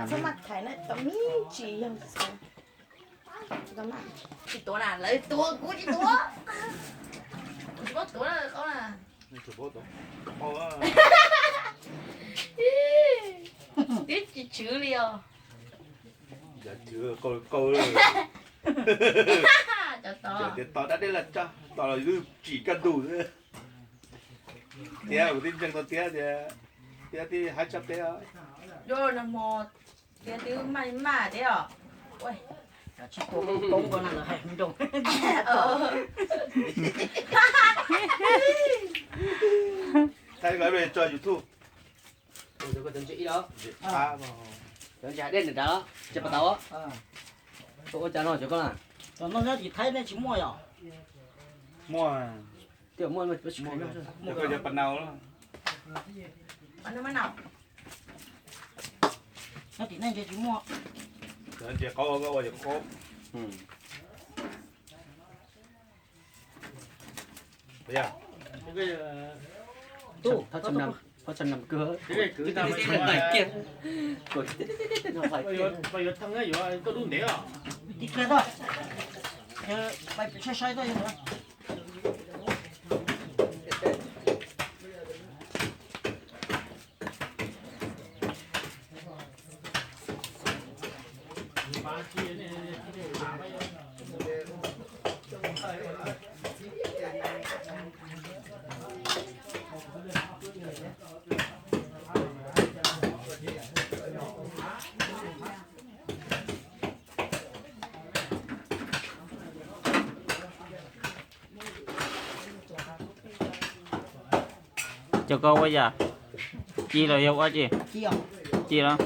Txhob maj thaiv na, tau me ntsis yog tsis tuav na, lawv tuav kuv tsis tuav. Kuv tsis paub tuav na, qhov na. Twb tsis tshwv li os. Cov to, cov tias to dab deb laj tso, to los twb tsim kaj ntug xwb. Tiav kuv twb ntseeg tau tiav tias, tiav twb haib tshaj peb os. Nag hmo tiav twb maj maj thiab os. Tsis pom koob ko na lawv hais nroo. Thaij koj tso YouTube. Cov ntses ib los, cov ntses hav dej nram nrad los, ntses pas tauv. Koj ua cas no cov koj na? Cov no nyob tim Thaib nej tsis muaj yom? Muaj. Muaj, muaj, muaj. Cov koj cov pas nau. Nyob tim nej ntses tsis muaj. Cov ntses qaub koj ua cov qaub. Tus, thab txham nam kwg, kwg tag kiag. Yuav thaj yuav koj lub ntev os. Tiv kiag toj. Pais pem sai sai toj. Cov koj ua yam ci los yog ua ci? Ci los?